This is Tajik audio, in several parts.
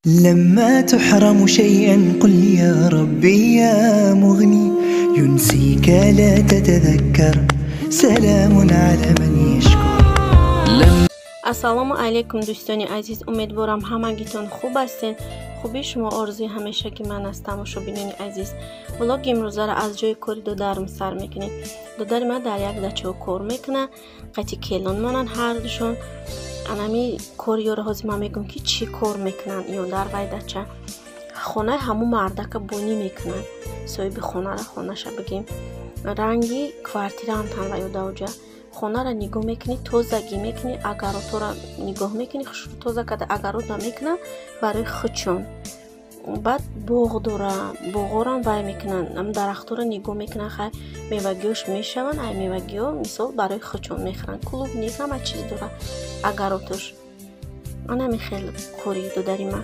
لما تحرم شيئا قل يا ربي يا مغني ينسيك لا تتذكر سلام على من يشكر. Ассалому алайкум дӯстони азиз, умедворам ҳамагитон хуб ҳастен. Хубии шумо орзуи ҳамешагӣ ман аст, тамошобинони азиз. Влоги имрӯзаро аз ҷои кори додарам сар мекунем. Додари ман дар як дачао кор мекунад, қати келон монанд ҳардушон. Анами кори ёро ҳозир ман мегӯям ки чӣ кор мекунанд ё дар вай дача. Хонаи ҳамун мардака бонӣ мекунанд, соҳиби хонара, хонаша бигем. Ранги квартираам тан ва ё даоҷа. Хонаро нигоҳ мекунӣ, тозагӣ мекунӣ, агаротро нигоҳ мекунӣ, хушрӯ тоза карда агарот намекунанд барои худшон. Баъд боғ дора, боғорам вай мекунанд, ам дарахтҳоро нигоҳ мекунанд, хай мевагиёш мешаванд, ай мевагиё мисол барои худшон мехӯранд. Клубник ҳама чиз дора агаротош. Анами хел кори додари ман.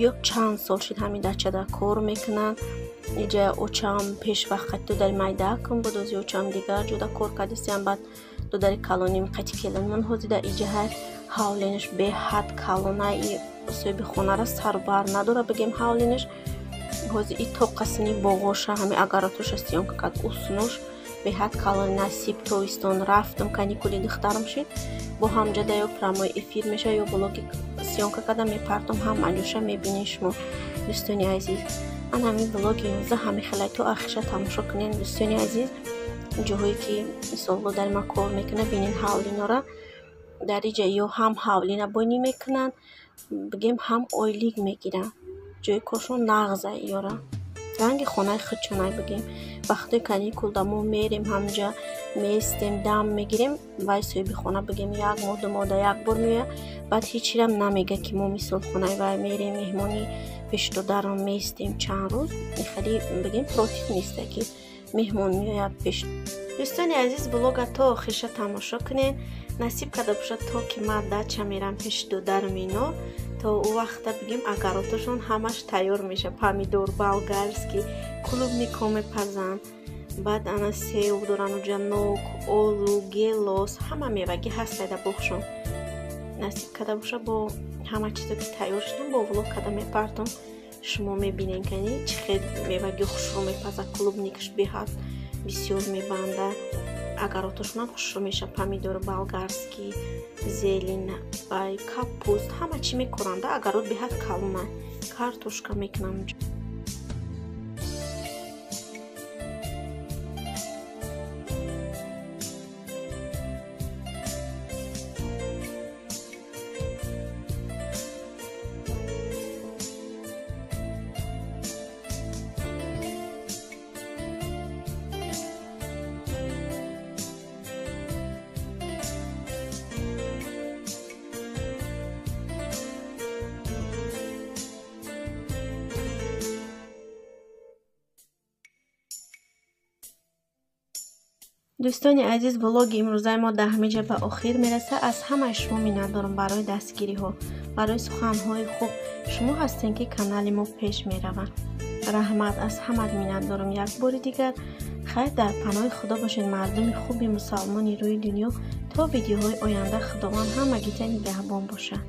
Ё чанд сол шуд ҳамин дачада кор мекунанд. Иҷа очам пешвақт қати додари майдаакам буд, ози очам дигар ҷода кор кардистиам, баъд додари калоним қати келонмон ҳозир дар иҷаҳай ҳавленаш беҳад калона, и соҳиби хонара сарбар надора бигем ҳавленаш. Ҳозир и тоқасини боғоша ҳами агаротоша съёмка кард, уснош беҳад калон. Насиб тобистон рафтам, каникули духтарам шид, бо ҳамҷада ё прямой эфир меша ё блоги съёмка карда мепартом, ҳама ҷоша мебинед шумо дӯстони азиз. Ан ҳамин влоги имрӯза ҳами хелай то ахирша тамошо кунед дӯстони азиз. Ҷоҳое ки мисол додари ман кор мекунад, бинед ҳавлинора. Дар иҷа ё ҳам ҳавлина бонӣ мекунанд, бигем ҳам ойлик мегиранд. Ҷои коршон нағза ёра. Ранги хонаи худшонай бигем. Вақтои каникулда мо мерем ҳамҷа меистем, дам мегирем, вай соҳиби хона бигем як моҳ, ду моҳ да як бор меояд, баъд ҳечирам намега ки мо мисол хонаи вай мерем, меҳмонӣ пеши додарам меистем чанд рӯз. Хеле бигем против неста ки меҳмон меояд пеш. Дӯстони азиз, влога то охирша тамошо кунед. Насиб карда бошад то ки ман дача мерам пеши додарам ино, то ӯ вақта бигем агароташон ҳамаш тайёр мешавад. Помидор, болгарский, клубнико мепазанд, баъд ана сев доранд уҷа, нок, олу, гелос, ҳама мевагӣ ҳаст дар боғшон. Насиб карда бошад бо ҳама чизо ки тайёр шудам бо влог карда мепартом. Шумо мебинед кани чӣ хел мевагӣ хушрӯ мепазад, клубникаш беҳад бисёр мебанда, агароташонам хушрӯ мешавад, помидор, болгарский, зелень, вай капуст, ҳама чӣ мекоранда, агарот беҳад калона, картошка мекунанд. Дӯстони азиз, влоги имрӯзаи мо дар ҳамин ҷо ба охир мерасад. Аз ҳамаи шумо миннатдорам барои дастгириҳо, барои суханҳои хуб. Шумо ҳастем ки канали мо пеш меравад. Раҳмат, аз ҳамат миннатдорам як бори дигар. Хайр, дар паноҳи Худо бошед, мардуми хуби мусалмони рӯи дунё. То видеоҳои оянда Худованд ҳамагита нигаҳбон бошад.